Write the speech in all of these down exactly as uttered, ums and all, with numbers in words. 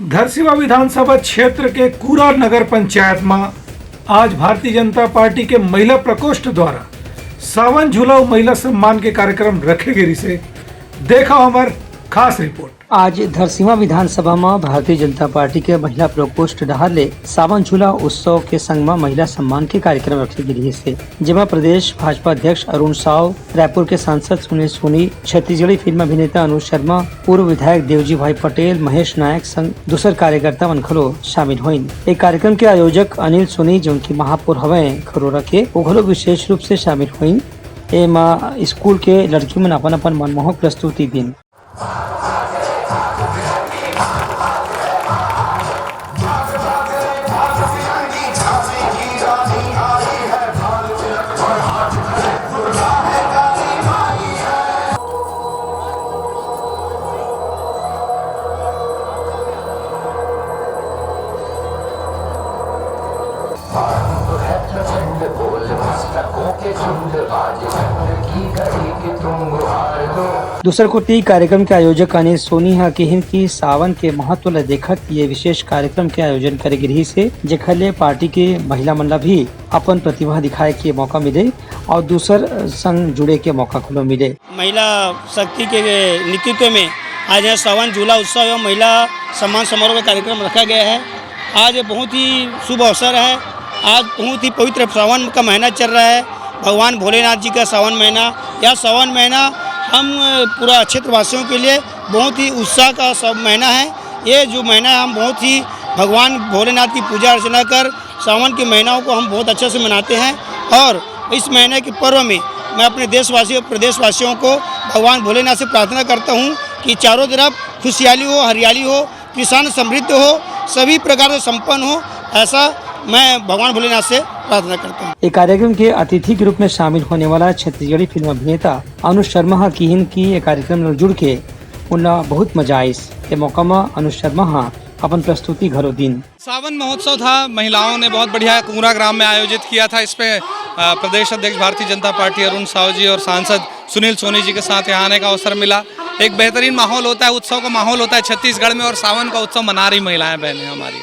धरसीवा विधानसभा क्षेत्र के कूरा नगर पंचायत म आज भारतीय जनता पार्टी के महिला प्रकोष्ठ द्वारा सावन झूला अउ महिला सम्मान के कार्यक्रम रखे गे रिहिसे। देखव हमर खास रिपोर्ट। आज धरसीवा विधानसभा म भारतीय जनता पार्टी के महिला प्रकोष्ठ डहार ले सावन झूला उत्सव के संग म महिला सम्मान के कार्यक्रम रखे गे रिहिसे, जेमा प्रदेश भाजपा अध्यक्ष अरुण साव, रायपुर के सांसद सुनील सोनी, छत्तीसगढ़ी फिल्म अभिनेता अनुज शर्मा, पूर्व विधायक देवजी भाई पटेल, महेश नायक संग दूसर कार्यकर्ता मन घलो शामिल होइन। ए कार्यक्रम के आयोजक अनिल सोनी, जो कि महापौर हवय खरोरा के, वो घलो विशेष रूप से शामिल होइन। एमा स्कूल के लड़की मन अपन अपन मनमोहक प्रस्तुति दिन। दूसर कोति, कार्यक्रम के आयोजक अनिल सोनी ह किहिन कि सावन के महत्व ल देखत ये विशेष कार्यक्रम के आयोजन करे गे रिहिस हे, जेखर ले पार्टी के महिला मन ल भी अपन प्रतिभा दिखाए के मौका मिले और दूसर संग जुड़े के मौका घलो मिले। महिला शक्ति के नेतृत्व में आज यहाँ सावन झूला उत्सव एवं महिला सम्मान समारोह का कार्यक्रम रखा गया है। आज ये बहुत ही शुभ अवसर है। आज बहुत ही पवित्र सावन का महीना चल रहा है, भगवान भोलेनाथ जी का सावन महीना। यह सावन महीना हम, अ, पूरा क्षेत्रवासियों के लिए बहुत ही उत्साह का सब महीना है। ये जो महीना है, हम बहुत ही भगवान भोलेनाथ की पूजा अर्चना कर सावन के महीनाओं को हम बहुत अच्छे से मनाते हैं। और इस महीने के पर्व में मैं अपने देशवासियों, प्रदेशवासियों को भगवान भोलेनाथ से प्रार्थना करता हूँ कि चारों तरफ खुशहाली हो, हरियाली हो, किसान समृद्ध हो, सभी प्रकार से संपन्न हो, ऐसा मैं भगवान भोलेनाथ से प्रार्थना करता हूँ। ए कार्यक्रम के अतिथि के रूप में शामिल होने वाला छत्तीसगढ़ी फिल्म अभिनेता अनुज शर्मा ह किहिन कि ए कार्यक्रम ल जुड़ के उनला बहुत मजा आइस। ए मौका म अनुज शर्मा ह अपन प्रस्तुति घलो दिन। सावन महोत्सव था, महिलाओं ने बहुत बढ़िया कुंगरा ग्राम में आयोजित किया था। इस पे, अ, प्रदेश अध्यक्ष भारतीय जनता पार्टी अरुण साव जी और सांसद सुनील सोनी जी के साथ यहाँ आने का अवसर मिला। एक बेहतरीन माहौल होता है, उत्सव का माहौल होता है छत्तीसगढ़ में, और सावन का उत्सव मना रही महिलाएं बहनें हमारी।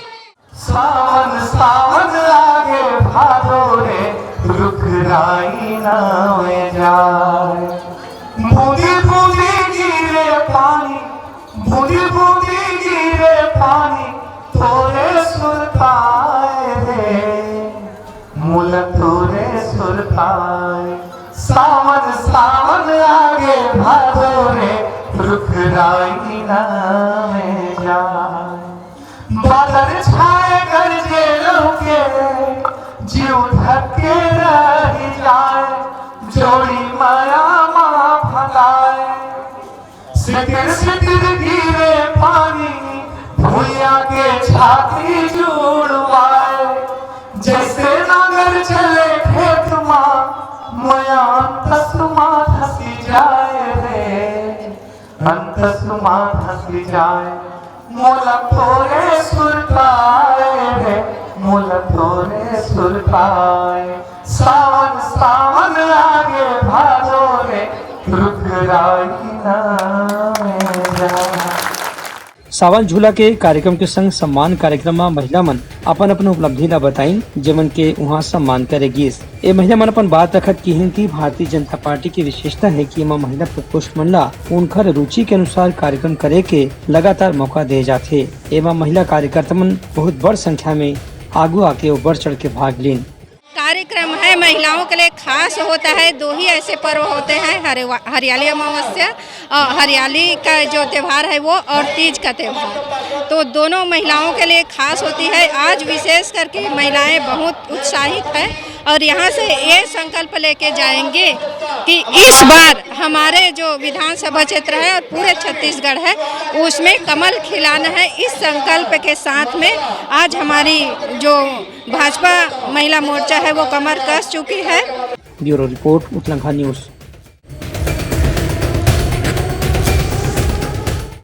सावन, सावन आगे भादो रे, रुख राई नावे जाए। बूंदी बूंदी गिरे पानी, बूंदी बूंदी गिरे पानी, तोरे सुरताए रे, मोला तोरे सुरताए। सावन, सावन आगे भादो रे, रुख राई नावे जाए। बादल छाए गरजे लौके, जीव धक्के रह जाए, जोड़ी माया मा भलाए। सितिर सितिर गिरे पानी, भुइया के छाती जुड़वाए। जैसे नांगर चले खेत मा, मया अंतस मा धसी जाए रे। अंतस मा धसी जाए, मोला तोरे सुरताए रे, मोला तोरे सुरताए। सावन, सावन आगे भादो रे, रुख राई नावे जाए। सावन झूला के कार्यक्रम के संग सम्मान कार्यक्रम म महिला मन अपन-अपन उपलब्धि ला बताइन, जेमन के उहाँ सम्मान करे गिस। ए महिला मन अपन बात रखत किहिन कि भारतीय जनता पार्टी के विशेषता हे कि एमा महिला प्रकोष्ठ मन ला उनखर रुचि के अनुसार कार्यक्रम करे के लगातार मौका दे जाथे। एमा महिला कार्यकर्ता मन बहुत बड़ संख्या में आगू आके अउ बढ़ चढ़ के भाग लीन। कार्यक्रम है महिलाओं के लिए खास होता है। दो ही ऐसे पर्व होते हैं, हरिवा-, हरियाली अमावस्या और हरियाली का जो त्यौहार है वो, और तीज का त्यौहार, तो दोनों महिलाओं के लिए खास होती है। आज विशेष करके महिलाएं बहुत उत्साहित हैं और यहाँ से ये संकल्प लेके जाएंगे कि इस बार हमारे जो विधानसभा क्षेत्र है और पूरे छत्तीसगढ़ है, उसमें कमल खिलाना है। इस संकल्प के साथ में आज हमारी जो भाजपा महिला मोर्चा है वो कमर कस चुकी है। Bureau report, Utlangha news.